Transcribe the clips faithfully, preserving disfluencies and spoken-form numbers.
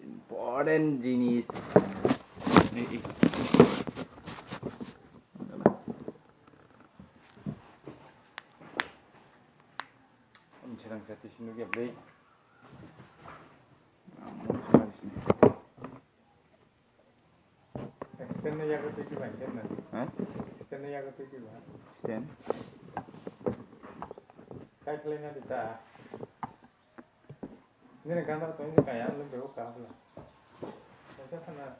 Important jinis. Ei, ei. Ang serang sati sinu ge blei. Stand no yago twi twi bai, stand no. Ha? Stand no yago twi twi bai. Stand. Kai khlai na di ta. Nini ganda to nini kaya lo bego ka bla. Kaisa khana.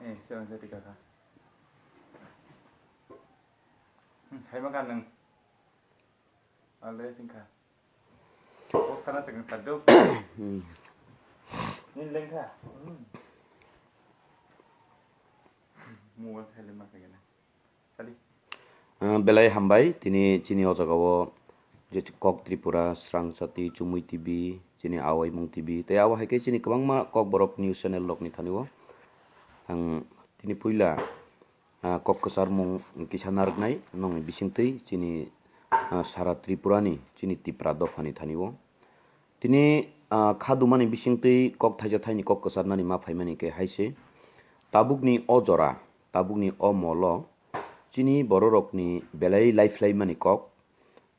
Eh, serang sati kaka. Hmm, hai ma ganang. Ale singkha. Kok sana sing sadok. Hmm. Ni lengkha. Hmm. Mobile silent ma khaigena. Sali. Ah, belai hambai, tini chini o jaga o je kok Tripura, Srang Sati, Chumui T V, chini Awaimung T V, tei abo hai khe chini kwbangma Kokborok news channel rok ni thani o ang tini puila ah, kok kwcharmung kisa narwknai nongni bisingtwi chini, ah, sara Tripurani, chini Tipra dophani thani o. Tini, ah, khadumani bisingtwi kok thaisa thaini kok kwcharnani ma phaimani khe hai se. Tabukni o jora, tabukni o molo chini bororokni belai laiphlaimani kok,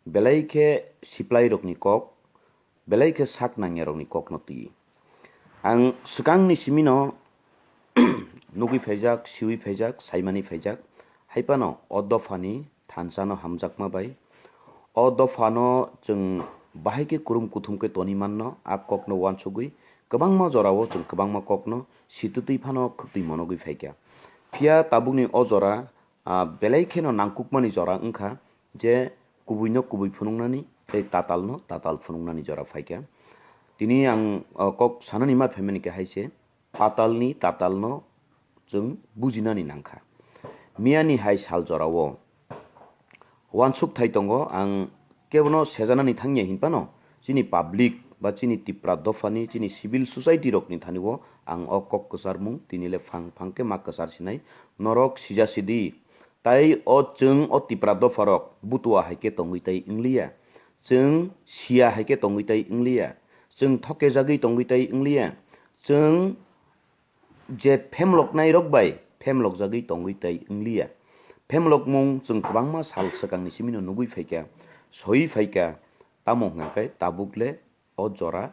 belai khe siplairokni kok, belai khe sak nangyarokni kokno twi. Ang swkangni simino nugwi phaijak, siwi phaijak, saimani phaijak, hai phano o dophani thansano hamjakma bai o dophano chwng bahai khe kurum kuthum khe toni manno, a kokno uansugwi kwbangma jorao chwng kwbangma kokno situtwi phano khwtwi monogwi phaikha. Phiya tabukni o jora, ah, belai kheno nangkukmani jora wngkha je kubuino kubui phunuknani tei tatalno tatal phunuknani jora phaikha. Tini ang, ah, kok sanani ma phaimani khe hai se, patalni tatalno chwng bujinani nangkha. Miyani hai sal jorao uansuk thai tongo, ang kebono sejanani thangya hinphano chini public ba chini Tipra dophani, chini civil society rokni thani o ang o kok kwcharmung tini le phang phang khe ma kwchar sinai, norok sija sidi. Tai o chwng o Tipra dopharok butua hai khe tongwi tai wngliya, chwng siya hai khe tongwi tai wngliya, chwng thokejagwi tongwi tai wngliya, chwng je phemloknairok bai phemlokjagwi tongwi tai wngliya. Phemlokmung chwng kwbangma sal swkangni simino nugwi phaikha, soi phaikha, tamo hwnkha khe tabuk le o jora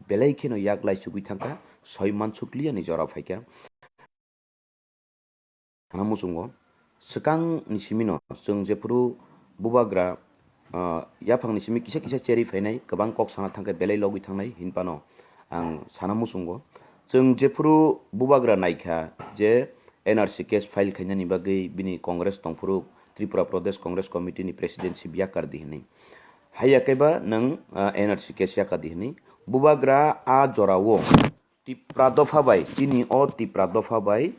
belai kheno yak laisugwi thangkha, soi mansukliyani jora phaikha. Sana muchungo, swkangni simino chwng jephuru bubagra, ah, yaphangni simi kisa kisa cherwi phainai, kwbang kok sana thangkhe belai logwi thangnai hinphano ang sana muchungo. Chwng jephuru bubagra naikha je N R C case file khainani bagwi bini Congress tongphuru, Tripura Pradesh Congress Committee ni presidency biyakar di hwnwi. Haiya khe ba nwng, ah, N R C case yaka di hwnwi. Bubagra a jorao Tipra dopha bai, chini o Tipra dopha bai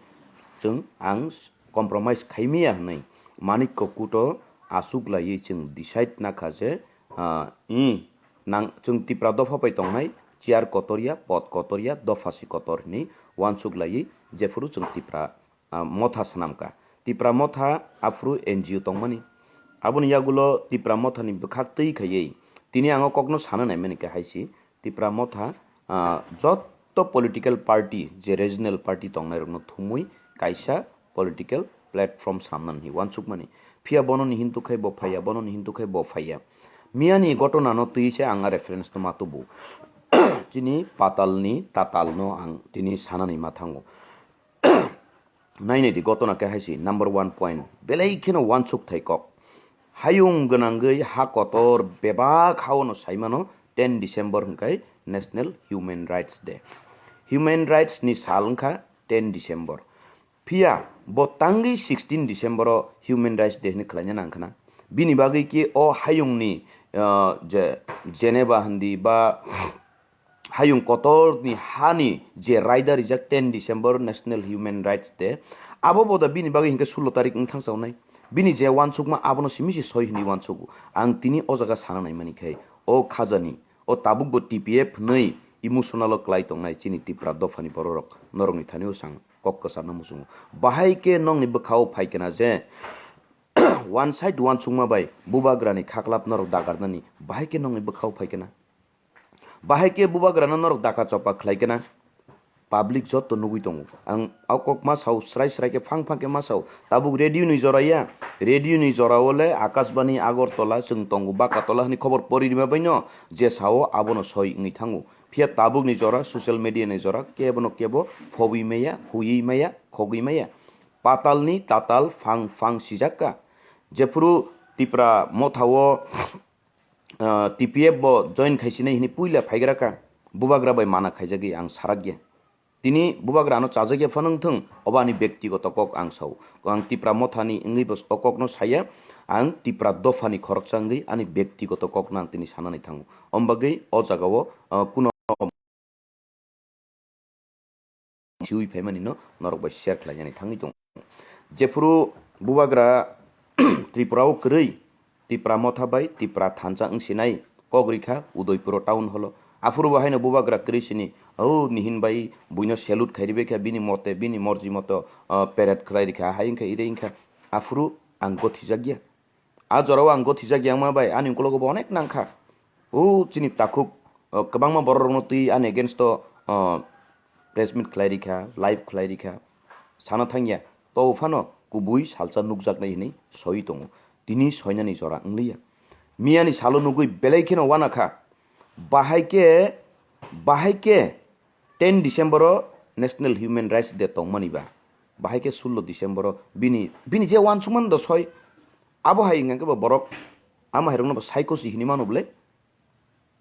chwng ang compromise khaimaya hwnwi Manikko Kuto aswk laiwi chwng decide nakha je, ah, i nang chwng Tipra dopha bai tongnai chair kotor ya, pod kotor ya, dopha si kotor hwnwi uansuk laiwi jephuru chwng Tipra ah, motha swnamkha. Tipra motha aphuru N G O tongmani. Aboni yagulo Tipra mothani bwkhak twi khaiwi tini ang o kokno sana naimani khe hai se, Tipra motha, ah, jotto political party, je regional party tongnairokno thumwi kaisa political platform swnamnani uansukmani. Phiya bono ni hintu khai bo phaiya, bono ni hintu khai bo phaiya. Miyani gotona no twi se ang a reference no ma tubu. Chini patalni tatalno ang tini sanani ma thango. Nainai di, gotona khe hai se number one point, belai kheno uansuk thai kok. Hayung gwnangwi ha kotor bebak haono saimano ten December hwnkhe National Human Rights Day. Human Rights ni sal wngkha ten December. Phiya bo tangwi sixteen December o Human Rights Day hwnwi khlaina nangkhana. Bini bagwi khe o hayungni, ah, je Geneva hindi ba hayung kotorni hani je raida rijak ten December National Human Rights Day, abo bo da bini bagwi hinkhe sulo tarik wng thangsaunai. Bini je uansukma abono simi se soi hwnwi uansugo. Ang tini o jaga sana naimani khai, o khajani, o tabukbo T P F hwnwi emotional o klai tongnai chini Tipra dophani bororok, norokni thani o sang kok kwcharno muchungo. Bahai khe nongni bwkha-o phaikena je one side uansukma bai bubagrani khaklap norok dagarnani, bahai khe nongni bwkha-o phaikena? Bahai khe bubagrano norok daka chopa khlai kena? Public jotto nugwi tongo. Ang o kok ma sao, srai srai khe phang phang khe ma sao. Tabuk radio ni jora ya, radio ni jora o le Akashbani Agartala chwng tongo, Bakatola hwnwi khobor pori rima bai no je sao abono soi wngwi thango. Phiya tabuk ni jora, social media ni jora, kebo no kebo phobwi maya, huiwi maya, khogwi maya. Patal ni tatal phang phang sijak kha. Jephuru Tipra Motha o ah, T P F bo join khaisinai hini puila phaigra kha, bubagra bai mana khaijagwi ang sarakya. Tini bubagra ano chajakya phano wngthung, obo ani bektigoto kok ang sao. Ang Tipra Mothani wngwi bo o kokno saya, ang Tipra dophani khoroksa wngwi ani bektigoto kokno ang tini sanani thango. Omo bagwi o jagao, ah, kuno siwi phaimani no norok bai share khlainani thangwi tongo. Jephuru bubagra Tripura o kwrwi, Tipra Motha bai Tipra thansa wngsinai kok rikha Udaipuro town hall o. Aphuru bo haino bubagra kwrwi sini, o nihin bai buino salute khai ribekha, bini mote, bini morji moto, ah, parade khlai rikha, hai wngkha, ire wngkha. Aphuru ang gothijakya. A jorao ang gothijak yangma bai ani ukologo bo onek nangkha. O chini takhuk, o, kwbangma borok rokno twi ani against o, o, press meet khlai rikha, live khlai rikha. Sana thangya, to phano kubui salsa nukjaknai hinwi soi tongo. Tini soinani jora wngliya. Miyani salo nugui belai kheno wanakha. Bahai khe, bahai khe ten December o National Human Rights Day tongmani ba. Bahai khe sullo December o bini, bini je wansukmani do soi. Abo hai hingkha khe bo borok, amo hai rokno bo psycho si hinwi mano bwle.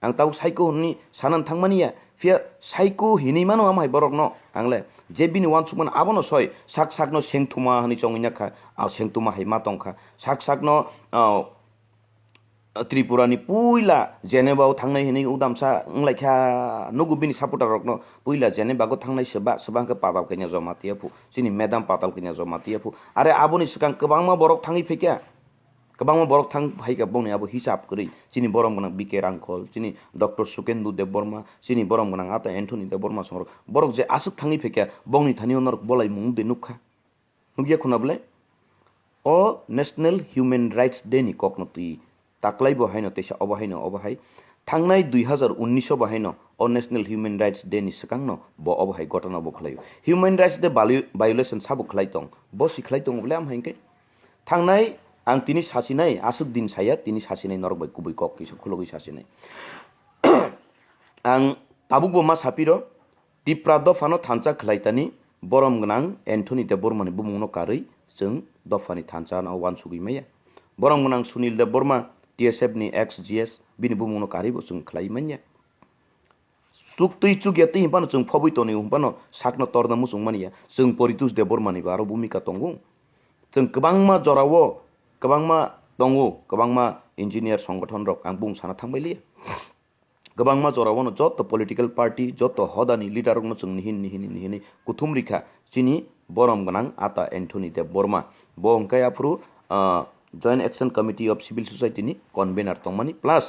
Ang tabuk psycho hinwi sanani thangmani ya. Phiya psycho hinwi mano amo hai borokno. Ang le je bini wansukmani abono soi. Sak sakno sengthuma hinwi chongwi nakha. A sengthuma hai ma tongkha. Sak sakno, ah, Tripura ni puila Geneva o thangnai hinwi udamsa wnglaikha, nugo bini supporter rokno puila Geneva o thangnai seba, seba hwnkhe Patal Kanya Jamatia phu, chini madam Patal Kanya Jamatia phu. Are aboni swkang kwbangma borok thangwi phaikha, kwbangma borok thang phaikha bongni abo hisab kwrwi, chini borom gwnang B K Rangkhol, chini Doctor Sukendu Debbarma, chini borom gwnang ata Anthony Debbarma songrok, borok je aswk thangwi phaikha bongni thani o norok bolai mung de nukha. Nukya khuna bwle? O National Human Rights Day ni kokno twi taklai bo haino teisa obo haino obo hai. Thangnai dui hazar unnish o bo haino o National Human Rights Day ni swkangno bo obo hai gotana bo khlaio. Human Rights Day vali-, violation sabo khlai tong? Bo si khlai tongo bwle am hai hwnkhe? Thangnai ang tini sasinai, aswk din saya, tini sasinai norok bai kubui kok kisa khulogwi sasinai. Ang tabukbo ma sapiro, Tipra dophano thansa khlaitani borom gwnang Anthony Debbarmani bumungno karwi chwng dophani thansa no wansugwi maya. Borom gwnang Sunil Debbarma, T S F ni ex G S, bini bumungno karwibo chwng khlai manya. Chuktwi chukya twi hinphano chwng phobwi tonwi hinphano sakno torna muchung manya. Chwng Poritosh Debbarmani bo aro bhumika tongo. Chwng kwbangma jorao, kwbangma tongo, kwbangma engineer songgothon rok ang bung sana thangbai liya. Kwbangma jorao no joto political party, joto hodani leader rokno chwng nihin, nihin, nihin kuthum rikha chini borom gwnang ata Anthony Debbarma. Bo hwnkhe aphuru, ah, Joint Action Committee of Civil Society ni convener tongmani plus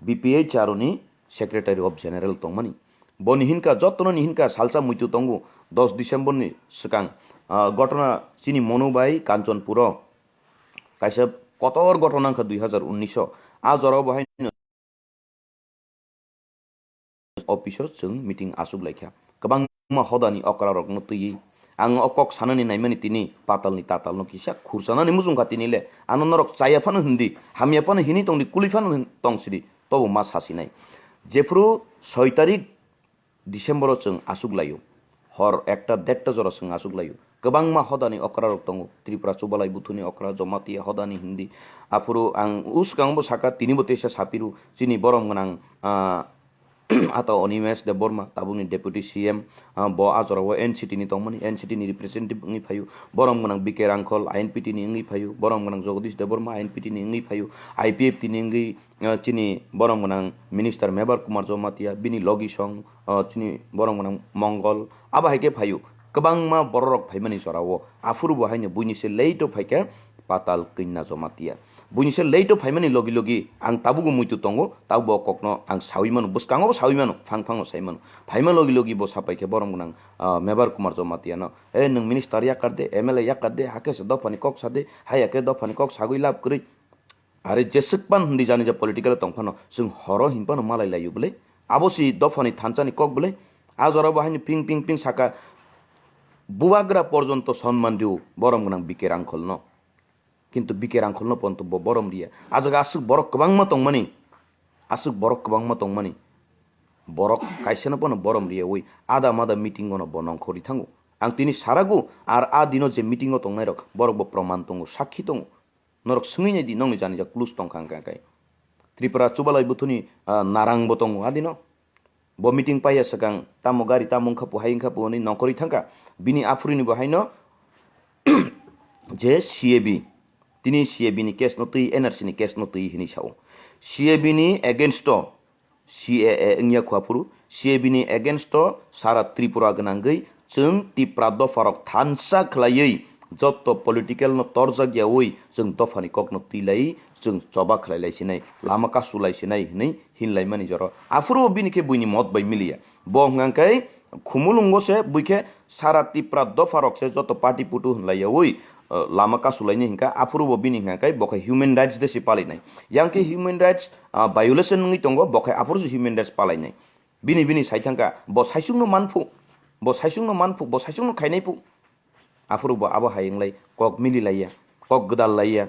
B P H R O ni Secretary of General tongmani. Bo nihinka, jotono nihinka salsa muitu tongo dos December ni swkang, ah, gotona chini Monu bai Kanchanpuro kaisa kotor gotona wngkha dui hazar unnish o. A jorao bo haino office o chwng meeting aswk laikha. Kwbangma hodani okra rokno twiwi ang o kok sanani naimani tini patalni tatalno kisa khursanani muchungkha tini le. Ano norok chaya phano hindi, hamya phano hini tongdi, kuli phano hin-, tongsidi, tobo ma sasinai. Jephuru soi tarik December o chwng aswk laio. Hor ekta derta jora chwng aswk laio. Kwbangma hodani okra rok tongo. Tripura Chubalai Buthuni okra, Jamatia hodani hindi. Aphuru ang o swkang bo saka, tini bo teisa sapiru. Chini borom gwnang, ah, ata Animesh Debbarma, tabukni Deputy C M, ah, bo a jorao N C T ni tongmani, N C T ni representative wngwi phaio. Borom gwnang B K Rangkhol, I N P T ni wngwi phaio. Borom gwnang Jagadish Debbarma, I N P T ni wngwi phaio. I P F T ni wngwi ah, chini borom gwnang minister Mebar Kumar Jamatia, bini logi song, ah, chini borom gwnang Mongol, abo hai khe phaio. Kwbangma bororok phaimani jorao, aphuru bo haino buini se late o phaikha Patal Kanya Jamatia. Buini se late o phaimani logi logi ang tabukbo muitu tongo, tabukbo o kokno ang saui mano, bwskango bo saui mano, phang phango sai mano. Phaima logi logi bo sapai khe borom gwnang, ah, Mebar Kumar Jamatia no, "Eh, nwng minister yakar de, M L A yakar de, hakhe se dophani kok sa de, hai hakhe dophani kok sagwi lab kwrwi." Are jeswk pan hindi jani ja political tong phano, chwng horo hin phano malai laio bwle. Abo si dophani thansa ni kok bwle. A jora bo haino ping ping ping saka, bubagra porjonto sonman rio borom gwnang B K Rangkholno. Kintu B K Rangkholno ponto bo borom riya. A jaga aswk borok kwbangma tongmani, aswk borok kwbangma tongmani, borok kaisano pono borom riyawi ada mada meeting ono bo nongkhorwi thango. Ang tini sarago, ar a dino je meeting o tongnairok borok bo proman tongo, sakhi tongo. Norok swngwi naidi, nokni janija close tongkha hwnkha khe. Tripura Chubalai Buthuni, ah, narang bo tongo adino. Bo meeting paiya swkang tamo gari tamo wngkha pu hai wngkha pu hwnwi nongkhorwi thangkha. Bini aphuruni bo haino je C A B, tini C A B ni case no twi, N R C ni case no twi hwnwi sao. C A B ni against o C A A wngya kho aphuru, C A B ni against o sara Tripura gwnangwi chwng Tipra dopharok thansa khlaiwi jotto political no torjak yawi chwng dophani kokno twilai chwng choba khlai lai sinai, lama kasu lai sinai hwnwi hinlaimani jora. Aphuru bini khe buini mot bai miliya. Bo hwnkha khe khumulwngo se bui khe sara Tipra dopharok se joto party putu hinlai yawi, eh, lama kasu laini hinkha, aphuru bo bini hwnkha khe bo khe human rights de se palinai. Yang khe human rights, ah, violation wngwi tongo, bo khe aphuru se human rights palainai. Bini, bini sai thangkha, bo saisungno manphu, bo saisungno manphu, bo saisungno khainai phu. Aphuru bo abo hai wnglai kok mili laiya, kok gwdal laiya.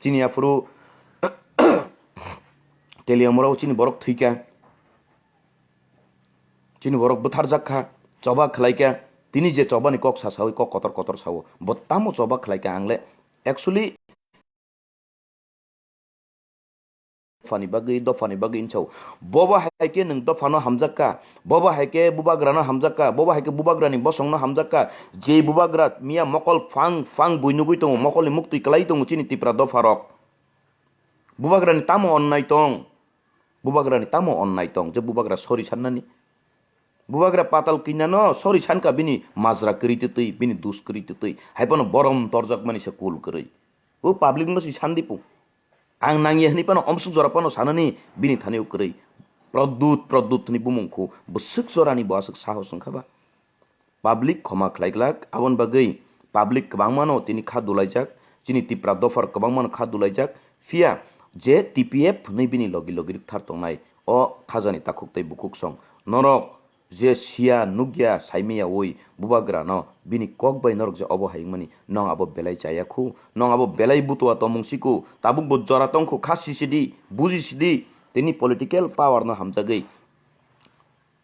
Chini aphuru Teliamura o chini borok thwikha, chini borok bwtharjak kha, choba khlaikha. Tini je chobani kok sa sawi, kok kotor kotor sao, bo tamo choba khlaikha ang le? Actually, dophani bagwi, dophani bagwi hinwi sao. Bobo hai khe nwng dophano hamjak kha, bobo hai khe bubagrano hamjak kha, bobo hai khe bubagrani bosongno hamjak kha. Je bubagra miya mokol phang phang bui nugwi tongo, mokolni muktwi kwlai tongo chini Tipra dopharok. Bubagrani tamo onnai tong? Bubagrani tamo onnai tong je bubagra sorry sannani? Bubagra patal kinyano sorry sankha bini majra kwrwi twtwi, bini dus kwrwi twtwi. Hai phano borom torjakmani se kul kwrwi. O public no si sandi pu. Ang nangya hwnwi phano omsuk jora phano sanani bini thani o kwrwi. Pradyut, Pradyut hwnwi bumung khu bwswk jorani bo aswk sahos wngkha ba? Public khoma khlai glak, aboni bagwi public kwbangmano tini kha dulaijak, chini Tipra dophar kwbangmano kha dulaijak, phiya je T P F hwnwi bini logi logi rwkthar tongnai o khajani takhuk tei bukhuk song. Norok je siya nukya saimaya wi bubagrano bini kok bai norok je obo hai wngmani, nong abo belai chaya khu, nong abo belai butua tongmung siku, tabuk bo jora tong khu, kha sisidi, buji sidi, tini political power no hamjagwi.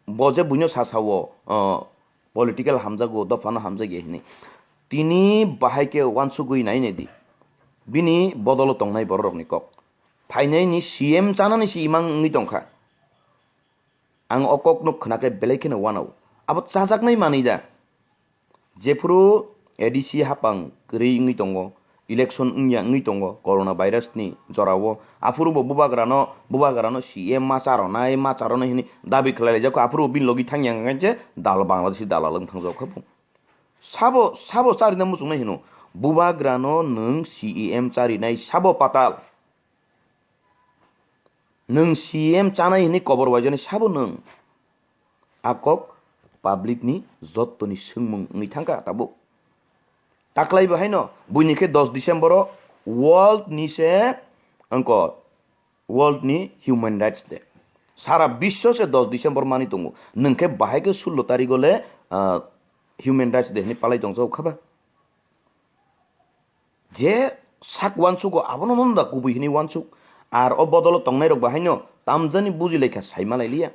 Bo je buino sa sao, o, political hamjago, dophano hamjagya hinwi. Tini bahai khe uansugwi nai nai di. Bini bodolo tongnai bororokni kok. Phainaini C M chanani si imang wngwi tongkha. Ang o kokno khna khe belai kheno uanao. Abo chajaknai manwi da. Jephuru A D C hapang kwrwi wngwi tongo, election wngya wngwi tongo, corona virus ni jorao, aphuru bo bubagrano, bubagrano C M ma charonai, ma charonai hwnwi dabi khlai laijak kho, aphuru bo bini logi thangya hwnkha khe dal Bangladeshi dalal wng thangjak kha bo. Sabo, sabo charina muchungnai hino, bubagrano nwng C E M charinai sabo patal. Nwng C M chanai hwnwi kobor waijani sabo nwng. A kok public ni jottoni swngmung wngwi thangkha tabuk. Taklai bo haino buini khe dos December o world ni se wngkha world ni human rights day. Sara biswo se dos December mani tongo. Nwng khe bahai khe sullo tarikh o le, ah, human rights day hwnwi palai tongjago kha ba? Je sak uansugo abono no da kubui hinwi uansuk. Ar o bodolo tongnairok bo haino tamjani bujilaikha saima lailiya.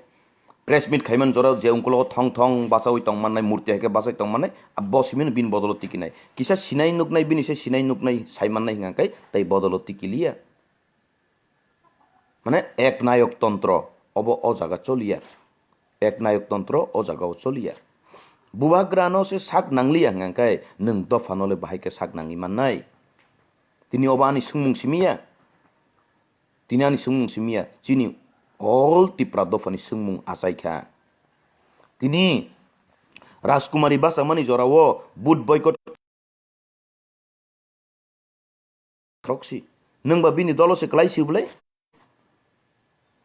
Press meet khaimani jorao je ungkulogo thong thong bachaui tongmannai, murti hai khe bachai tongmannai, bo simino bini bodolo tikinai. Kisa sinai nuknai, bini se sinai nuknai saimannai hwnka khe tei bodolo tikiliya. Mane ek nayok tontro obo o jaga choliya. Ek nayok tontro o jaga o choliya. Bubagrano se sak nangliya hwnka khe nwng dophano le bahai khe sak nangwi mannai. Tini obo ani swngmung simiya. Tini ani swngmung simiya. Chini all Tipra dophani swngmung achaikha. Tini Rajkumari bachamani jorao vote boycott khorok si. Nwng ba bini dolo se kwlai si bwlai?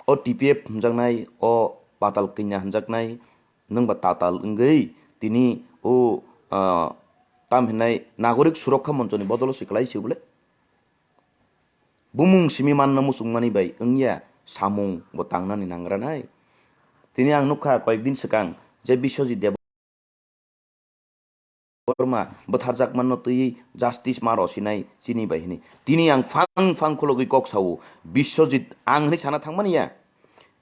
O T P F hwnjaknai, o Patal Kanya hwnjaknai, nwng ba tatal wngwi tini o, ah, tam hinai nagorik surokkha monchoni bodolo se kwlai si bwlai? Bumung simi manna muchungmani bai wngya samung bo tangnani nangranai. Tini ang nukha koyek din swkang je Biswajit Debbarma bwtharjakmanno twiwi justice ma rw sinai chini bai hwnwi. Tini ang phang phang khulogwi kok sao, Biswajit ang hwnwi sana thangmani ya.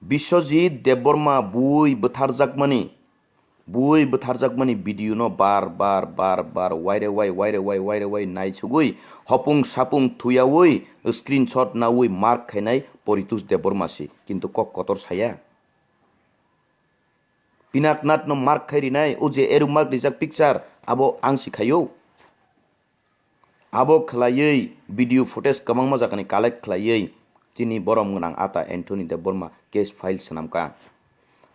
Biswajit Debbarma bui bwtharjakmani, bui bwtharjakmani video no bar bar bar bar waire wai waire wai waire wai naisugwi hopung sapung thuyawi screenshot nawi mark khainai Poritosh Debbarma si, kintu kok kotor saya. Pinaknath no mark khai rinai, o je eru mark rijak picture, abo ang si khaio. Abo khlaiwi video footage kwbangma jagani collect khlaiwi chini borom gwnang ata Anthony Debbarma case file swnamkha.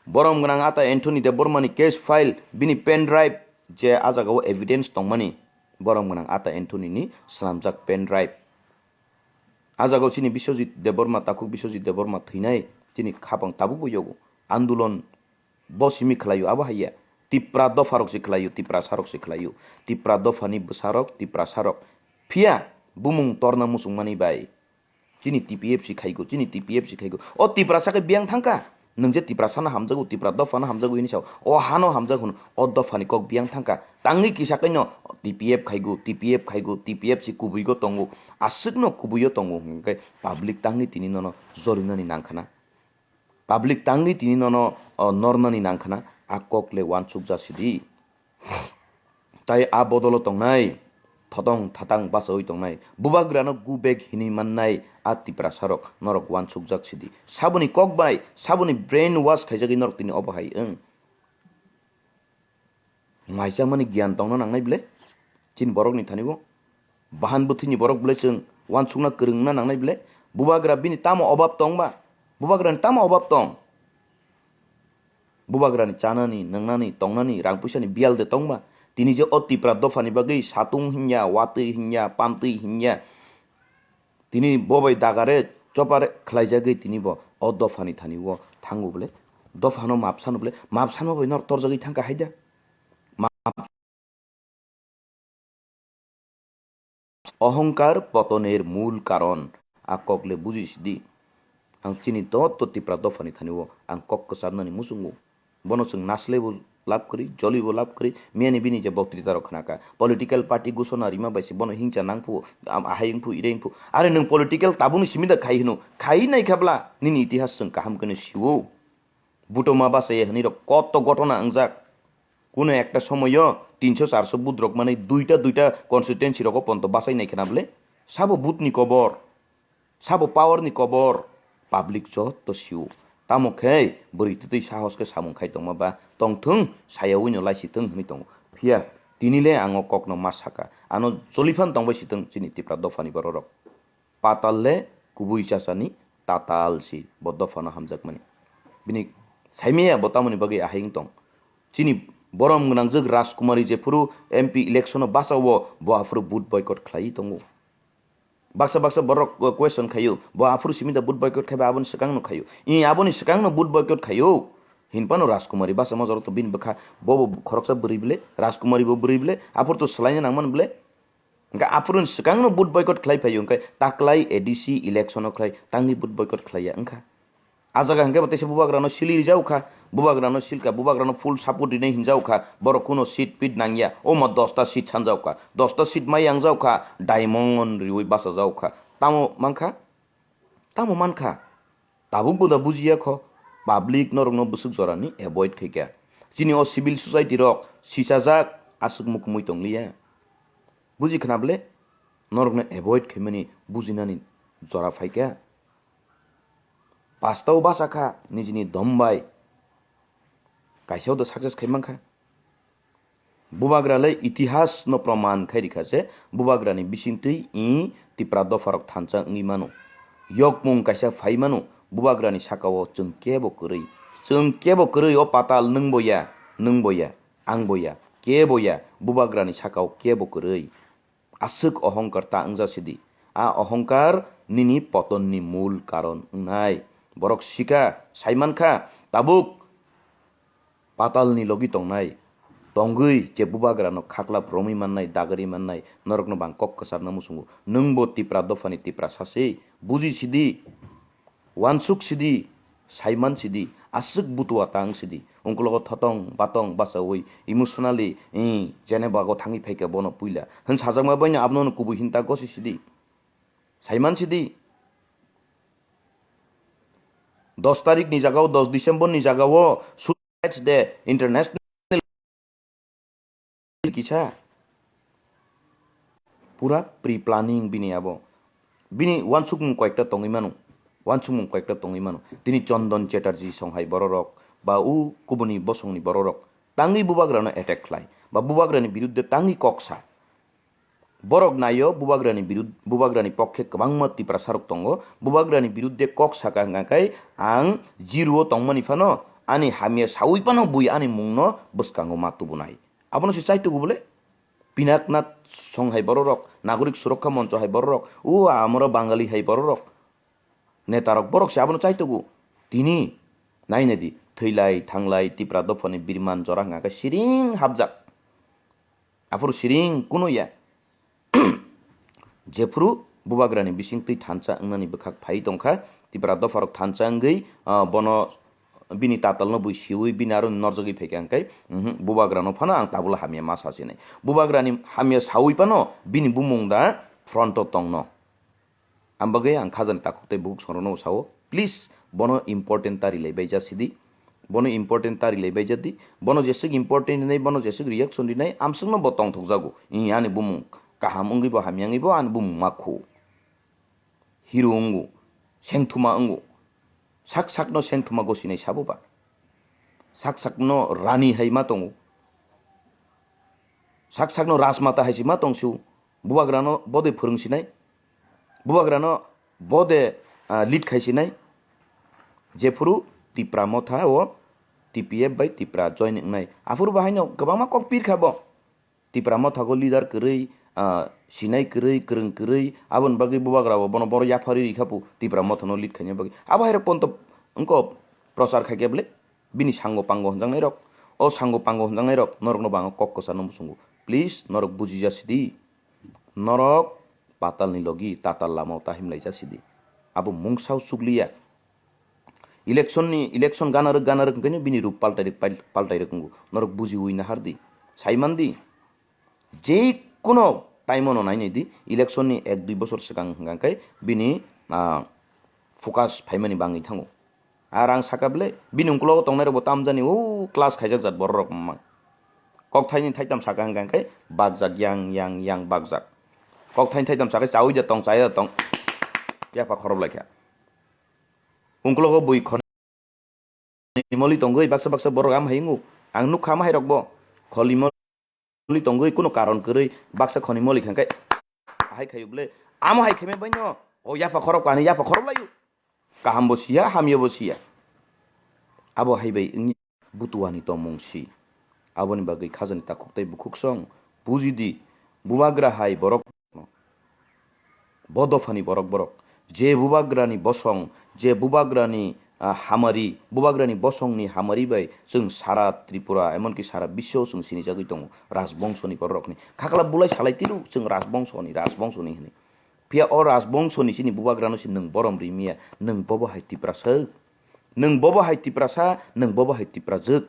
Borom gwnang ata Anthony Debbarmani case file, bini pen drive je a jagao evidence tongmani, borom gwnang ata Anthony ni swnamjak pen drive. A jagao chini Biswajit Debbarma, takhuk Biswajit Debbarma thwinai chini khapang tabukbo yogo. Andolon bo simi khlaio, abo haiya. Tipra dopharok se khlaio, Tiprasarok se khlaio. Tipra dophani bwsarok, Tiprasarok. Phiya bumung torna muchungmani bai. Chini T P F si khaigo, chini T P F si khaigo. O Tiprasa khe biyang thangkha. Nwng je Tiprasano hamjago, Tipra dophano hamjago hini sao. O hano hamjak hwn, o dophani kok biyang thangkha. Tangwi kisa kaino T P F khaigo, T P F khaigo, T P F si kubuigo tongo. Aswkno kubuio tongo hwnkhe public tangwi tini nono jorinani nangkhana. Public tangwi tini nono, o, nornani nangkhana, a kok le uansukjak sidi. Tai a bodolo tongnai, thotong thatang bachaui tongnai, bubagrano go back hinwi mannai a Tiprasarok norok uansukjak sidi. Saboni kok bai, saboni brain wash khaijagwi norok tini obo hai wng. Maichangmani giyan tongna nangnai bwle chini borokni thani-o? Bahan bwthwini borok bwle chwng uansukna kwrwngna nangnai bwle? Bubagra bini tamo obab tong ba? Bubagrani tamo obab tong? Bubagrani chanani, nwngnani, tongnani, rang puisani biyal de tong ba? Tini je o Tipra dophani bagwi satung hinya, watwi hinya, pamtwi hinya, tini bo bai dagare chopare khlaijagwi tini bo o dophani thani-o thango bwle? Dophano map sano bwle? Map sanma bai norok torjagwi thangkha hai da? Map Ohongkar potonir mul karon, a kok le buji sidi. Ang chini joto Tipra dophani thani-o ang kok kwcharnani muchungo. Bono chwng naslaibo lab kwrwi, jolibo lab kwrwi, miyani bini je boktrita rok khnaka. Political party gusona rima bai se bono hingcha nang phu, am-, ahai wng phu, irei wng phu. Are nwng political tabukni simi da khai hino, khai nai kha bla, nini itihas chwng kaham khe no sio. Butoma bachaya hinwi rok koto gotona wngjak. Kuno ekta somoyo tinso charso budrok manwi duita duita constituency rogo ponto bachai nai khna bwle? Sabo butni kobor, sabo power ni kobor, public joto sio. Tamo khe bwrwi twtwi sahos khe samung khai tongma ba tongthwng, sayaui no laisi thwng hinwi tongo. Phiya tini le ang o kokno ma saka, ano choliphan tongbai si thwng chini Tipra dophani bororok. Patal le kubui chachani tatal si bo dophano hamjakmani. Bini saimaya bo tamoni bagwi ahai wng tong. Chini borom gwnangjwk Rajkumari jephuru M P election o bachao bo aphuru vote boycott khlaiwi tongo. Baksa baksa borok, uh, question khaio, bo aphuru simi da vote boycott khaiba aboni swkangno khaio. I aboni swkangno vote boycott khaio. Hinphano Rajkumari bachama jorok to bini bwkha bo bo khoroksa bwrwi bwle, Rajkumari bo bwrwi bwle, aphuru to swlaina nangmani bwle. Hwnkhe aphuru ni swkangno vote boycott khlai phaio, hwnkhe taklai A D C election o khlai tangni vote boycott khlaiya wngkha. A jaga hwnkhe bo teisa bubagrano sili rijao kha, bubagrano silka, bubagrano full support rinai hinjao kha, borok kuno seat pit nangya, omo dosta seat sanjao kha, dosta seat mai yangjao kha, diamond riui bachajao kha. Tamo mankha? Tamo mankha? Tabuk bo da bujiya kho, public norokno bwswk jorani avoid khaikha. Chini o civil society rok sichajak aswk mukumui tongliya. Buji khna bwle? Norokno avoid khaimani bujinani jora phaikha. Pastao bachakha nijini dom bai. Kaisao da success khai mankha. Bubagra le itihas no proman khai rikha je bubagrani bisingtwi i Tipra dopharok thansa wngwi mano. Yokmung kaisa phai mano bubagrani sakao chwng kebo kwrwi. Chwng kebo kwrwi o patal nwng bo ya, nwng bo ya, ang bo ya, kebo ya, bubagrani sakao kebo kwrwi. Aswk ohongkar ta wngja sidi. A ohongkar nini potonni mul karon wngnai. Borok sika, saimankha, tabuk patalni logi tongnai. Tongwi je bubagrano khaklap romwi mannai, dagri mannai, norokno bang kok kwcharna muchungo. Nwng bo Tipra dophani Tiprasa se, buji sidi. Wansuk sidi, saiman sidi, Aswk butua ta wng sidi. Ungkulogo thotong, batong, bachaui, emotionally, eh, Geneva go thangwi phaikha bono puila. Hwn sajakma baino abono kubui hinta gosi sidi. Saiman sidi. Dos tarik ni jagao, dos December ni jagao, Suicide Day, International kisa. Pura pre-planning bini abo. Bini uansukmung koyekta tongwi mano. Uansukmung koyekta tongwi mano. Tini Chandan Chatterjee songhai bororok, ba u kubuni bosongni bororok tangwi bubagrano attack khlai, ba bubagrani birudde tangwi kok sa. Borok naio bubagrani birud-, bubagrani pokkhe kwbangma Tiprasarok tongo. Bubagrani birudde kok saka hwnkha khe ang zero-o tongmani phano ani hamya saui phano bui ani mungno bwskango ma tubunai. Abono se chaitugu bole? Pinaknath song hai bororok, Nagorik Surokha Moncho hai bororok, o amoro Bangali hai bororok, netarok borok se abono chaitugu. Tini nainedi, thwilai, thanglai, Tipra dophani birman jora hwnkha khe siring hapjak. Aphuru siring kuno ya. Jephuru bubagrani bisingtwi thansa wngnani bwkhak phai tongkha, Tipra dopharok thansa wngwi, ah, bono bini tatalno bui siwi bini aro norjagwi phaikha hwnkhe, mhm, bubagrano phano ang tabula hamya ma sasinai. Bubagrani hamya sawi phano bini bumung da front-o tongno. Ang bagwi ang khajani takhuk tei bukhuk songrokno sao, please, bono important ta rilai bai ja sidi. Bono important ta rilai bai ja di. Bono jeswk important rinai, bono jeswk reaction rinai, amswkno bo tongthok jago. Ih, ani bumung kaham wngwi bo hamya wngwi bo ani bumung ma khu. Hero wngo, sengthuma wngo. Sak sakno sengthuma gosinai sabo ba. Sak sakno rani hai ma tongo. Sak sakno rajmata hai si ma tong su. Bubagrano bode phwrwng sinai. Bubagrano bode, ah, lead khai sinai. Jephuru Tipra Motha o T P F bai Tipra join wngnai. Aphuru bahaino kwbangma kok pir kha bo. Tipra Motha go leader kwrwi, ah, sinai kwrwi, kwrwng kwrwi, aboni bagwi bubagra bo bono boro yapharwi rikha pu Tipra Motha no lead khaina bagwi. Abo hai rok ponto wngko prochar khai khe bole bini sango pango hwnjaknai rok, o sango pango hwnjaknai rok norok no bango kok kwchar no muchungo. Please, norok buji ja sidi. Norok patal ni logi tatal lama o ta himlai ja sidi. Abo mungsa o chukliya. Election ni, election gana rwk, gana rwk hwnkhe bini rup paltai rwk, pal-, paltai rwk wngo. Norok bujiwi nahar di. Sai man di. Je kono time o no nai nai di. Election ni ek dui bosor swkang hwnkha khe bini, ah, focus phaimani bangwi thango. Ar ang saka bele, bini uklogo tongnai rok bo tamjani, o class khaijak jat borok rok wngma. Kok thaini thaitam saka hwnkha khe bakjak, yang, yang, yang bakjak. Kok thaini thaitam saka chawi da tong, chaya da tong. Yapha khorob laikha. Ungkulogo bui khon moli tongwi baksa baksa borok am hai wngo. Ang nukha am hai rok bo. Kholi moli tongwi kuno karon kwrwi baksa khoni moli khangkai. Hai khayu bole. Amo hai khaimai baino. O yapha khorok ani yapha khorok layu. Kaham bo siya, hamya bo siya. Abo hai bai wngya. Butuani tongmung si. Aboni bagwi khajani takhuk tei bukhuk song buji di, bubagra hai borok no. Bo dophani borok borok. Je bubagrani bosong, je bubagrani, ah, hamari, bubagrani bosongni hamari bai chwng sara Tripura, emonki sara biswo chwng sinijagwi tongo rajbongsoni bororokni. Khakla bulai salai tiru chwng rajbongsoni, rajbongsoni hwnwi. Phiya o rajbongsoni chini bubagrano se nwng borom ri miya, nwng bobo hai Tiprasa, nwng bobo hai Tiprasa, nwng bobo hai Tiprajwk.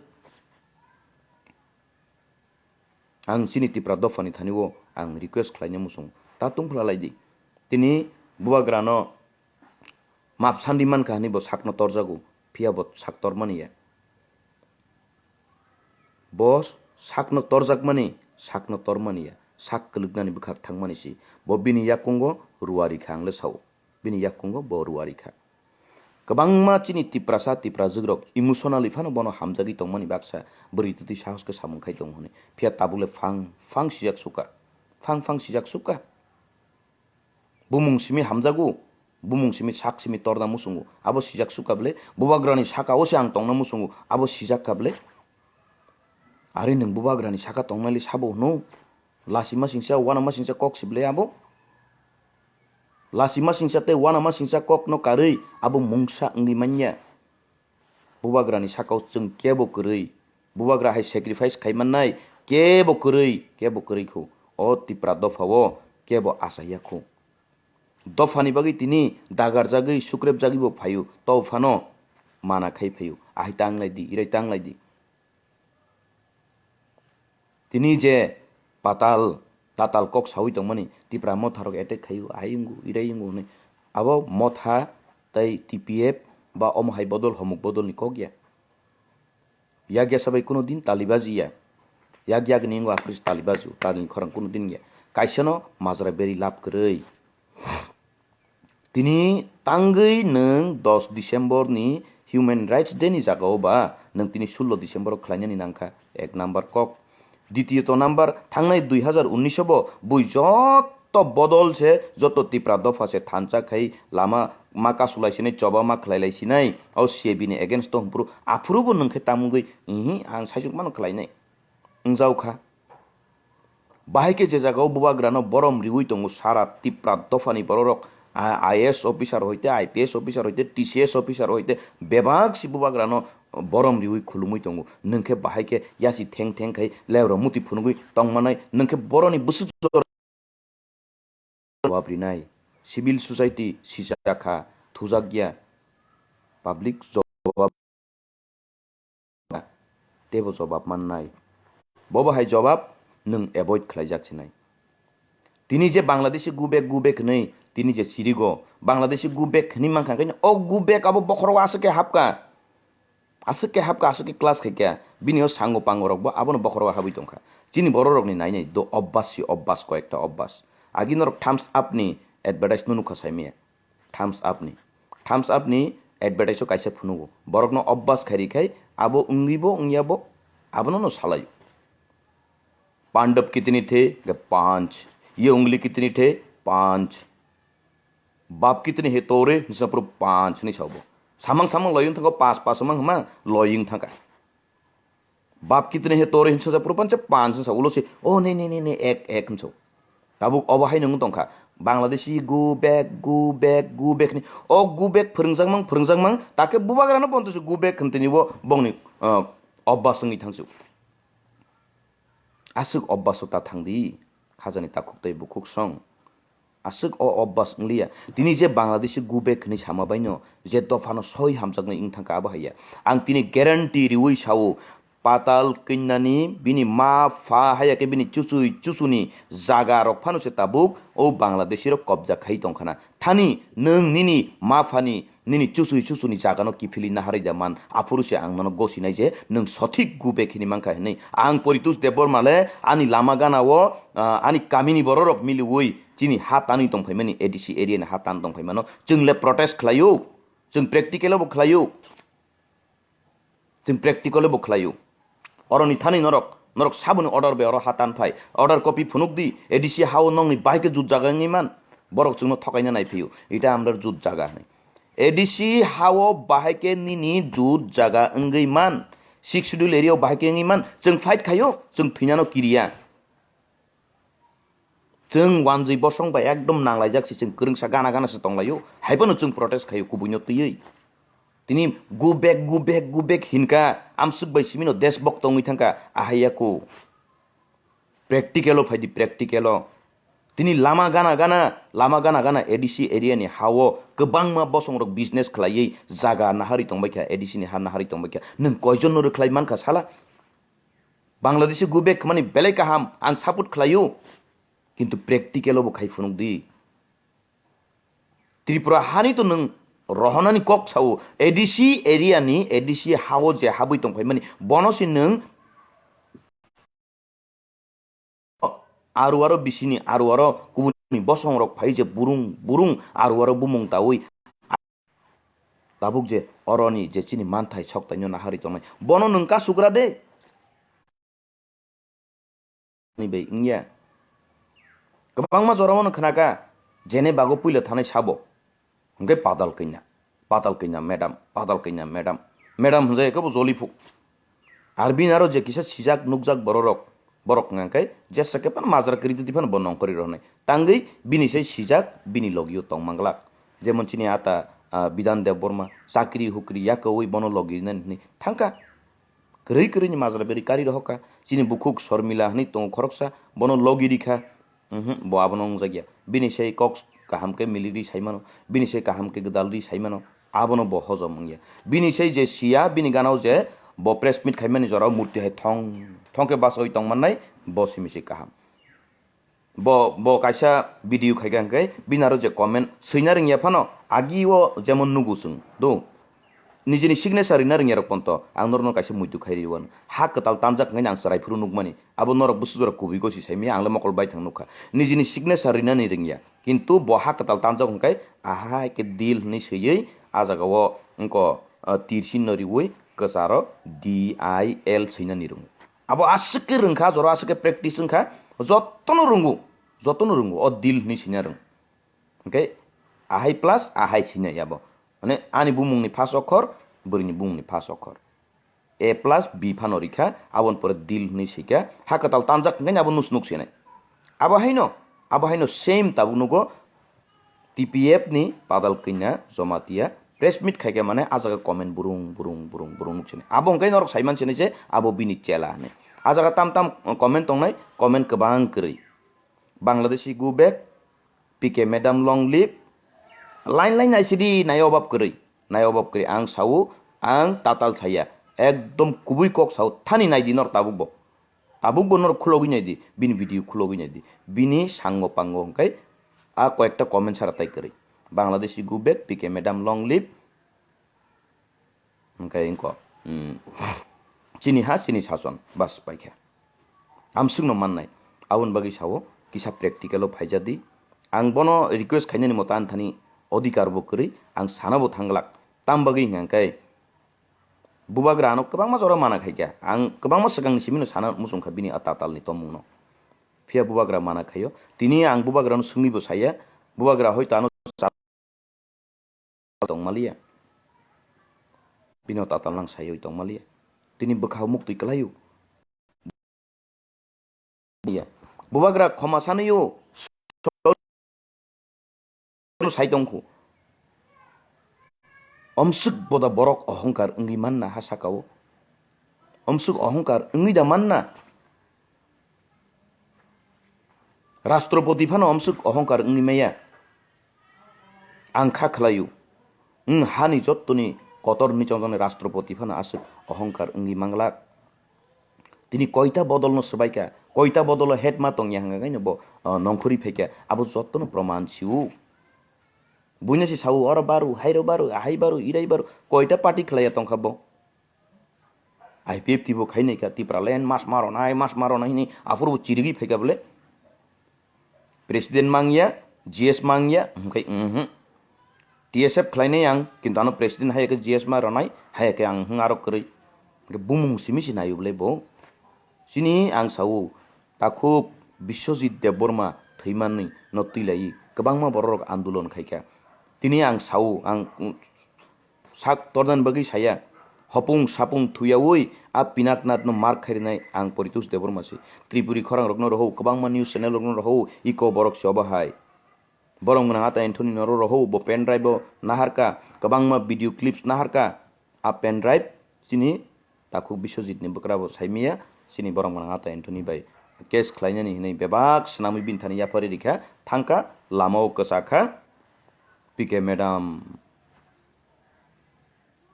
Ang chini Tipra dophani thani o ang request khlaina muchung ta tungphla lai di. Tini bubagrano map sandi mankha hwnwi bo sakno torjago, phiya bo sak tormani ya. Bo sakno torjakmani, sakno tormani ya, sak kwlwknani bwkhak thangmani si. Bo bini yakungo ruari kha ang le sao. Bini yakungo bo ruari kha. Kwbangma chini Tiprasa, Tiprajwk rok emotionally phano bono hamjagwi tongmani baksa bwrwi twtwi sahos khe samung khai tongo hwnwi. Phiya tabuk le phang phang sijak sukha. Phang phang sijak sukha. Bumung simi hamjago, bumung simi sak simi torna muchungo. Abo sijak sukha bwle, bubagrani saka o se ang tongna muchungo. Abo sijak kha bwle. Ari nwng bubagrani saka tongnai le sabo hwno. Lasi masingsa, wana masingsa kok si bwle abo. Lasi masingsa tei wana masingsa kok no karwi abo mungsa wngwi manya. Bubagrani saka o chwng kebo kwrwi. Bubagra hai sacrifice khai mannai kebo kwrwi, kebo kwrwi khu. O Tipra dopha o kebo acha ya khu. Dophani bagwi tini dagarjagwi, sukrepjagwi bo phaio. To phano mana khai phaio, ahai tang lai di, irai tang lai di. Tini je patal, tatal kok sawi tongmani, Tipra motha rok attack khaio, ahai wngo, irai wngo hwnwi. Abo motha tei T P F ba omo hai bodol homuk bodolni kok ya. Yak ya sabai kuno din talibaji ya. Yak yak ni wngo aphuru se talibaju, tagni khorang kuno din ya. Kaisano majra beri lab kwrwi. Tini tangwi nwng dos December ni Human Rights Day ni jagao ba nwng tini sullo December o khlainani nangkha, ek number kok. Ditiyoto number, thangnai dui hazar unnish bo bui joto bodol se, joto Tipra dopha se thansa khai lama ma kasulai sinai, choba ma khlailai sinai, o C A B ni against o hwnphru aphuru bo nwng khe tamungwi, ihi, ang saisuk mano khlainai. Wngjaokha. Bahai khe je jagao bubagrano borom riui tongo sara Tipra dophani bororok, a-, I A S officer hoite, I P S officer hoite, T C S officer hoite, bebak si bubagrano borom riui khulumui tongo. Nwng khe bahai khe yasi theng theng khai lebro muti phunugui tongmanai, nwng khe boroni bwswk jawab rinai. Civil society sijak kha, thujak ya. Public jawab teibo jawab mannai. Bobo hai jawab nwng avoid khlaijak sinai. Tini je Bangladeshi go back, go back hwnwi tini je chirigo, Bangladeshi go back hwnwi mankha, khe o go back abo bokhorok aswk khe hapkha. Aswk khe hapkha, aswk khe class khaikha. Bini o sango pango rokbo abono bokhorok habwi tongkha. Chini bororokni nainai do obbas si obbas, koyekta obbas. Agi norok thumbs up ni advertise no nukha saimaya. Thumbs up ni. Thumbs up ni advertise o kaisa phunugo. Borokno obbas khairi khai abo wngwibo wngyabo abono no salaio. Pandab kitni the? Ge panch. Ye ungli kitni the? Panch. Bap kitni he tore? Hinsa puro panch ni sabo. Samang samang loyung thango, pas pas samang hama loyung thangka. Bap kitni he tore hinsa sa puro panch, panch hinsa ulo se, "Oh, ne, ne, ne, ne, ek, ek," hinsa. Tabuk obo hai nung tongkha. Bangladeshi go back, go back, go back ni. O go back phwrwngjakmang, phwrwngjakmang. Take bubagrano bonto se go back hwn tini bo bongni, ah, obbas wngwi thangsu. Aswk obbas o ta thangdi. Khajani takhuk tei bukhuk song. Aswk o obbas wngliya. Tini je Bangladeshi go back hwnwi sama baino, je dophano soi hamjaknai wng thangkha abo haiya. Ang tini guarantee riui sao, Patal Kanyani bini ma pha haiya khe bini chuchui chuchuni jaga rok phano se tabuk o Bangladeshi rok kobja khai tongkhana. Thani nwng nini ma phani nini chuchwi chuchuni jagano kiphilwi naharwi da man, aphuru se ang nono gosinai je nwng sothik go back hini mankha hinwi. Ang Poritush Debbarma le ani lama gana o, ah, ani kamini bororok miliui chini ha tanwi tongphaimani, A D C area ni ha tan tongphaimano. Chwng le protest khlaio, chwng practical o bo khlaio, chwng practical o bo khlaio. Oroni thani norok, norok saboni order bai oro ha tan phai. Order copy phunuk di, A D C ha o nongni bahai khe jut jaga wngwi man. Borok chwngno thokaina nai phio. Ita amdar jut jaga hinwi. A D C ha o bahai khe nini jut jaga wngwi man. Sixth Schedule area o bahai khe wngwi man. Chwng fight khaio, chwng thwinano kiriya. Chwng wanjwi bosong bai ekdom nanglaijak se, chwng kwrwngsa gana gana se tonglaio. Haiphano chwng protest khaio kubuino twiwi. Tini go back, go back, go back hinka, amswk bai simino desbok tongwi thangka, ahaiya ko. Practical o phaidi, practical o. Tini lama gana gana, lama gana gana A D C area ni ha o kwbangma bosong rok business khlaiwi jaga naharwi tongbaikha, A D C ni ha naharwi tongbaikha. Nwng koijon no rwkhlai mankha sala? Bangladeshi go back khmani belai kaham, ang support khlaio. Kintu practical o bo khai phunuk di. Tripura hani to nwng rohonani kok sao, A D C area ni, A D C ha o je habwi tongphaimani, bono se nwng aru aro bisini, aru aro kubuni bosong rok phai je burung, burung, aru aro bumung taui. Tabuk je oroni je chini manthai soktaino naharwi tongnai, bono nwng kasugra de. Ni bai wngya. Kwbangma jorao no khnaka, jene bago puila thanai sabo. Hwnkhe patal kanya, patal kanya madam, patal kanya madam. Madam hwnjai khe bo joli phuk. Ar bini aro je kisa sijak nukjak bororok, borok hwnka khe jesa khe phano majra kwrwi twi phano bo nongkhorwi rohornai. Tangwi bini sai sijak bini logio tong manglak. Jemon chini ata, ah, Bidhan Debbarma, chakri hukri yakaui bono logi rinani hwnwi thangkha. Kwrwi kwrwini majra beri kari rohorkha. Chini bukhuk Sormila hwnwi tongo khoroksa, bono logi rikha. Mhm, bo abono wngjakya. Bini sai kok kaham khe miliri saimano, bini sai kaham khe gwdalri saimano. Abono bo hojom wngya. Bini sei je siya, bini gana o je bo press meet khaimani jorao murti hai thong thong khe bachaui tongmannai, bo simi se kaham. Bo, bo kaisa video khaikha hwnkhe bini aro je comment swina rwngya phano, agi o jemon nugo chwng do. Nijini signature rwna rwngya rok ponto ang norokno kaisa muitu khai rw-o. Ha kwtal tanjak hwnkhe ang chwrai phuru nukmani. Abo norok bwswk jora kubui gosi saimaya, ang le mokol baithang nukha. Nijini signature rwnani rwngya. Kintu bo ha kwtal tanjak hwnkhe ahai khe dil hwnwi swiwi a jaga o wngko, ah, tir sinno riwi kwcharo D I L swinani rwngo. Abo aswk khe rwngkha, jora aswk khe practice wngkha, jotono rwngo, jotono rwngo, o dil hwnwi swina rwng. Hwnkhe ahai plus ahai swina yabo. Mane ani bumungni first okhor, bwrwini bumungni first okhor. A plus B phano rikha, aboni pore dil hwnwi swikha, ha kwtal tanjak hwnkhe abo nus nuk sinai. Abo haino, abo haino same tabuk nugo, T P F ni Padal Kanya Jamatia press meet khaikha, mane a jaga comment burung burung burung burung nuk sinai. Abo hwnkhe norok saiman sinai je abo bini chela hinwi. A jaga tam tam comment tongnai, comment kwbang kwrwi. Bangladeshi go back, P K madam long live. Line line naisidi nai obab kwrwi, nai obab kwrwi. Ang sao, ang tatal saya. Ekdom kubui kok sao, thani naidi nor tabuk bo. Tabuk bo norok khulogwi naidi, bini video khulogwi naidi. Bini sango pango hwnkhe a koyekta comment sara tai kwrwi. Bangladeshi go back, P K madam long live. Hwnkhe wngkha, hmm, chini ha, chini sason, bas paikha. Amswkno mannai. Aboni bagwi sao, kisa practical o phaijadi. Ang bono request khainani moto ani thani odhikar bo kwrwi, ang sana bo thanglak. Tam bagwi hwnkhe, Bubagra ano kwbangma jora mana khaikha. Ang kwbangma swkangni simino sana muchungkha bini a tatalni tongmungno. Phiya Bubagra mana khaio. Tini ang Bubagrano swngwibo saya. Bubagra hoito ano tongmaliya. Bino tatal nang sayoi tongmaliya. Tini bwkha muktwi kwlaio. Iya. Bubagra khoma sanwio. Sai tongkhu. Omswk boda borok ohongkar wngwi manna ha sakao. Omswk ohongkar wngwi da manna. Rastropoti phano omswk ohongkar wngwi maya. Ang kha khlaio. Wng hani jottoni kotor ni chongjoni rastropoti phano aswk ohongkar wngwi manglak. Tini koita bodolno swbaikha, koita bodolo hetma tongya hwnka kaino bo, ah, nongkhorwi phaikha, abo jottono proman sio. Buino se sao, oro baru, hairo baru, ahai baru, irai baru, koita party khlaiya tongkha bo. I P F T bo khainai kha, Tipraland mas ma ronai, mas ma ronai hinwi aphuru bo chirigwi phaikha bole. President mangya, G S mangya, hwnkhe, mhm. T S F khlainai ang, kintu ano president haya khe G S ma ronai, haya khe ang hwng aro kwrwi. Hwnkhe bumung simi se naio bole bo. Chini ang sao, takhuk Biswajit Debbarma thwimanwi no twilaiwi kwbangma bororok andolon khaikha. Tini ang sao, ang, mm, sak tornani bagwi saya. Hopung sapung thuyaui a Pinaknathno mar khairwnai ang Poritos Debbarma se. Tripuri khorang rokno rohou, kwbangma news channel rokno rohou, iko borok se obo hai. Borok mwnang ata Anthony noro rohou, bo pen drive o naharka, kwbangma video clips naharka. A pen drive chini takhuk Biswajit ni bwkra bo saimaya, chini borok mwnang ata Anthony bai case khlainani hinwi bebak swnamwi bini thani yapharwi rikha, thangkha, lama o kwchakha, P K madam.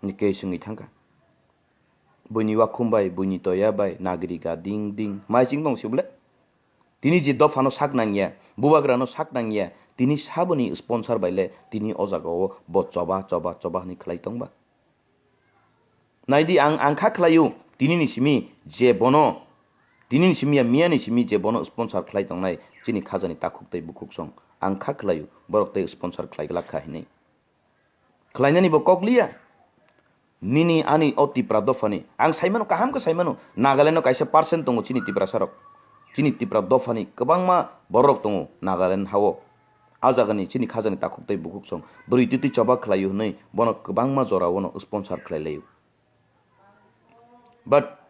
Ni case wngwi thangkha. Buini wakhum bai, buini toya bai, nagri ga ding ding. Mai ching tong sibole? Tini je dophano sak nangya, bubagrano sak nangya, tini saboni sponsor bai le tini o jaga o bo choba, choba, choba hwnwi khlai tong ba? Naidi ang, ang kha khlaio, tini ni simi je bono, tini ni simi ya miya ni simi je bono sponsor khlai tongnai, chini khajani takhuk tei bukhuk song. Ang kha khlaio, borok tei sponsor khlai glak kha hinwi. Khlainani bo kok liya. Nini ani o Tipra dophani. Ang saimano, kaham khe saimano. Nagaland o kaisa percent tongo chini Tiprasa rok. Chini Tipra dophani kwbangma borok tongo Nagaland hao. A jagani chini khajani takhuk tei bukhuk song. Bwrwi twi twi choba khlaio hwnwi bono kwbangma jora o no sponsor khlai laio. But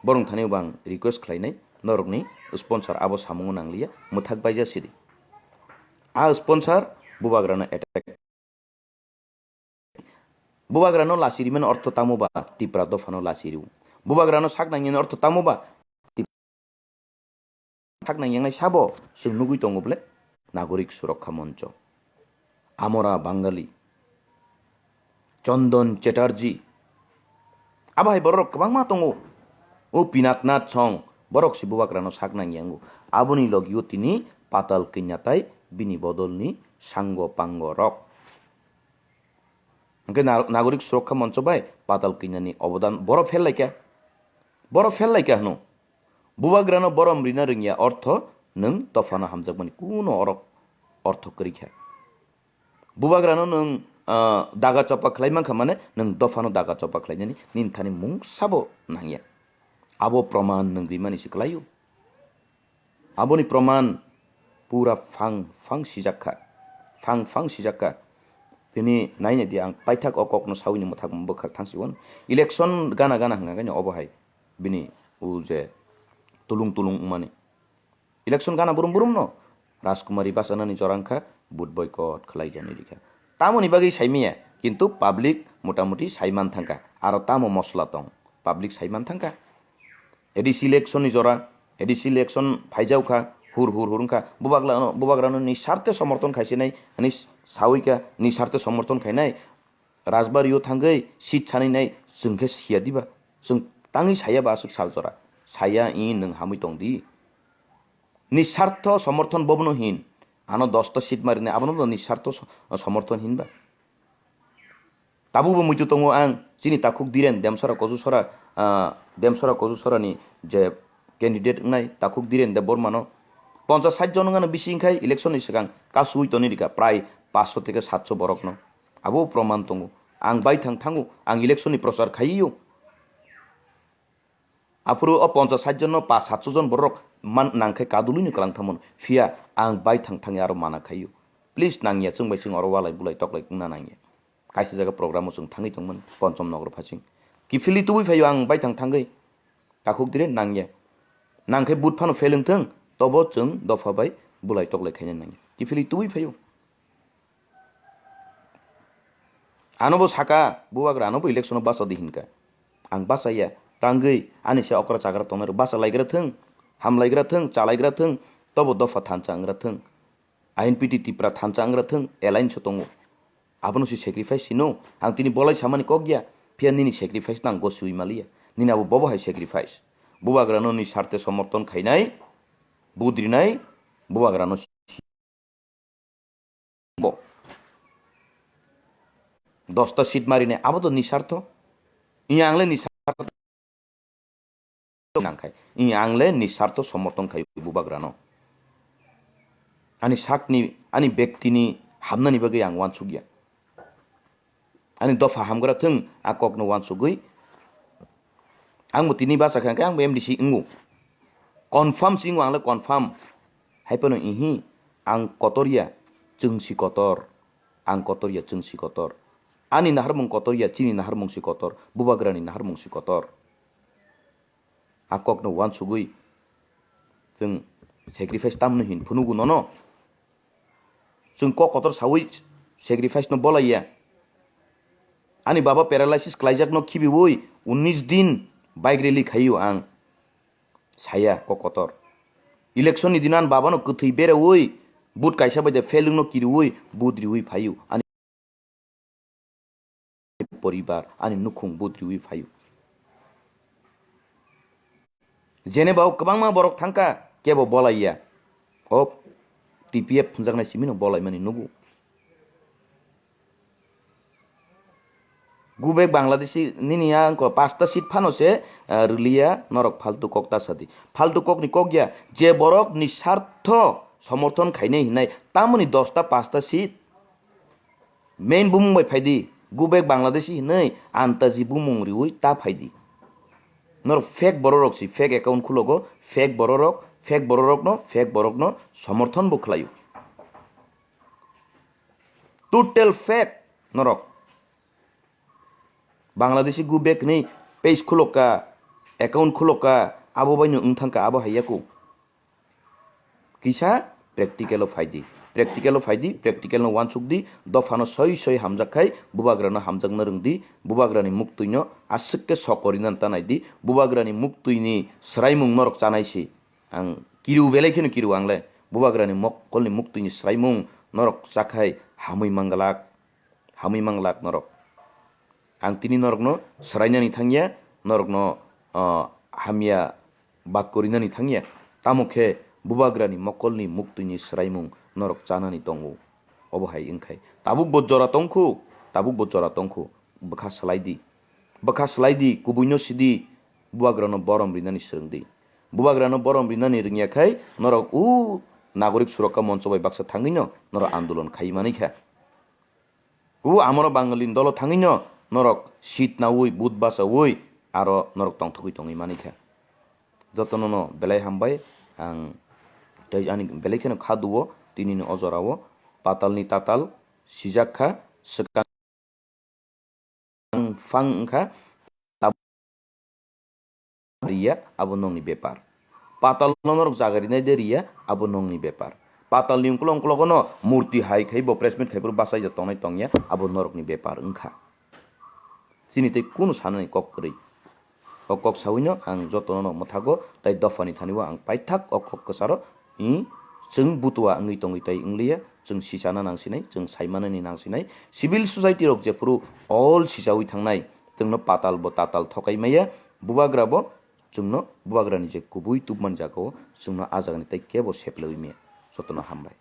borok thani bo ang request khlainai, norokni sponsor abo samungo nangliya, mwthak baija sidi. A sponsor bubagrano attack. Bubagrano lachiri mani ortho tamo ba Tipra dophano lachiri. Bubagrano sak nangyani ortho tamo ba Tip-, sak nangyangnai sabo chwng nugwi tongo bole Nagorik Surokkha Moncho. Amora Bangali. Chondon Chatterjee. Abo hai borok kwbangma tongo. O Pinaknath Song, borok se bubagrano sak nangya wngo. Aboni logio tini Patal Kanya tai bini bodolni Sango Pango rok. Hwnkhe na-, Nagorik Surokha Moncho bai Patal Kanyani obodan boro phel laikha. Boro phel laikha hwno. Bubagrano borom rina rwngya ortho nwng dophano hamjakmani kuno orok ortho kwrwi kha. Bubagrano nwng, ah, daga chopa khlai mankha, mane nwng dophano daga chopa khlainani nini thani mung sabo nangya. Abo proman nwng rimani se kwlaio. Aboni proman pura phang phang sijak kha. Phang phang sijak kha. Tini naina di ang paithak o kokno sawi ni mwthak bwkhak thangsi on. Election gana gana hwnkha khe obo hai bini o je tulung tulung wngmani. Election gana burum burum no Rajkumari bachanani jora wngkha, vote boycott khlai jani rikha. Tamoni bagwi saimaya, kintu public motamuti saiman thangkha, aro tamo mosla tong, public saiman thangkha. A D C election ni jora, A D C election phaijao kha, hur hur hur wngkha, bubagrano, bubagrano ni sarte somorthon khaisinai, ani sawi kha, ni sarte somorthon khainai, Rajbari o thangwi seat sanwi nai, chwng khe siya diba? Chwng tangwi saya ba aswk sal jora? Saya, i nwng hamwi tong di. Nisartho somorthon bobono hin. Ano dosta seat marinai, abono do nisartho so-, somorthon hinba. Tabukbo muitu tongo ang, chini takhuk Dhiren Demsora Kojusora, ah, Demsora Kojusorani je candidate wngnai takhuk Dhiren Debbarmano. Ponchas sait jon wngano bisi wngkhai election ni swkang kasui toni rikha prai paanch sho theke saat sho borokno. Abo proman tongo. Ang baithang thango, ang election ni prochar khaio. Aphuru o ponchas sait jon no paanch saat sho jon borok man nangkhe kadulwino kwlang thamon. Phiya ang baithang thangya aro mana khaio. Please nangya chwng bai chwng oro walai bulai toklai wngna nangya. Kaisa jaga program o chwng thangwi tongmani Ponchom Nogor phasing. Kiphilwi tubui phaio ang baithang thangwi. Takhuk dire nangya. Nangkhe but phano fail wngthwng, tobo chwng dopha bai bulai toklai khaina nangya. Kiphilwi tubui phaio. Anobo saka, bubagra anobo election o bachadi hinka. Ang bachaya, tangwi ani se okra chagra tongnai rok bacha laigra thwng, ham laigra thwng, cha laigra thwng, tobo dopha thansa wngra thwng. I N P T Tipra thansa wngra thwng, alliance o tongo. Abono se sacrifice hino, ang tini bolai samani kok ya, phiya nini sacrifice nang gosiwi maliya. Nini abo bobo hai sacrifice. Bubagrano ni sarte somorthon khainai, budrinai, bubagrano bo. Dosta seat marinai, abo to nisartho. Iya ang le nisartho nangkhai. Iya ang le nisartho somorthon khai bubagrano. Ani sakni, ani bektini hamnani bagwi ang wansukya. Ani dopha hamgra thwng, a kokno wansugwi. Ang bo tini basa kha, hwnkhe ang bo M D C wngo. Confirm se wngo, ang le confirm. Hai phano ihi, ang kotor ya, chwng si kotor. Ang kotor ya, chwng si kotor. Ani naharmung kotor ya, chini naharmung si kotor. Bubagrani naharmung si kotor. A kokno wansugwi chwng sacrifice tamno hin phunugo nono. Chwng kok kotor sawi sacrifice no bolaiya. Ani baba paralysis khlaijakno khibiwi unnish din bike rally khaio ang. Saya kok kotor. Election ni dino ani babano kwthwi berawi vote kaisa bai de fail wngno kiriwi vote riwi phaio. Ani poribar, ani nukhung budriwi phaio. Jeneba o kwbangma borok thangkha, kebo bolaiya. O T P F phunjaknai simino bolaimani nugo. Gubek Bangladeshi nini ya wngkha pasta seat phano se, ah, rwliya norok faltu kok ta sadi. Faltu kokni kok ya, je borok ni sartho somorthon khainai hinai, tamoni dosta pasta seat Main bumung bai phaidi, gubek Bangladeshi hinwi antaji bumung riwi ta phaidi. Norok fake bororok si fake account khulogo, fake bororok, fake bororokno, fake borokno somorthon bo khlaio. Total fake norok. Bangladeshi gubek hinwi page khulokka, account khulokka, abo baino wngthangkha, abo hai yaku. Kisa practical o phaidi, practical o phaidi, practical no wansuk di, dophano soi soi hamjak khai, bubagrano hamjakna rwng di, bubagrani muktwino aswk khe sok korinani ta nai di, bubagrani muktwini swraimung norok chanai si. Ang kiriw belai kheno kiriw ang le, bubagrani mokkolni muktwini swraimung norok chakhai hamwi manglak, hamwi manglak norok. Ang tini norokno swrainani thangya, norokno, ah, hamya bak korinani thangya. Tamo khe bubagrani mokolni muktwini swraimung norok chanani tongo. Obo hai wngkhai tabuk bo jora tongkhu, tabuk bo jora tongkhu, bwkha swlai di. Bwkha swlai di, kubuino sidi, bubagrano borom rinani swrwng di. Bubagrano borom rinani rwngya khai norok o nagorik surakka moncho bai baksa thangwino norok andolon khai manwi kha. O amoro Bangalini dolo thangwino norok seat naui, vote bachaui aro norok tongthogwi tongwi manwi kha. Jotono no belai hambai ang tei ani belai kheno kha duo tinini o jorao patalni tatal sijak kha swkang phang wngkha. Riya, abo nongni bepar. Patal no norok jaga rinai de riya, abo nongni bepar. Patal ni ungkulok ungkulogo no murti hai khai bo press meet khai phuru bachai ja tongnai tongya, abo norokni bepar wngkha. Chini tei kunu sanani kok kwrwi. O kok sawino ang jotono no mwthago tei dophani thani o ang paithak o kok kwcharo i chwng butua wngwi tongwi tei wngliya, chwng sichana nangsinai, chwng saimanani nangsinai. Civil society rok jephuru all sichaui thangnai, chwngno patal bo tatal thokai maya, bubagra bo chwngno bubagrani je kubui tubman jagao chwngno a jagani tei kebo seplaui maya. Jotono hambai.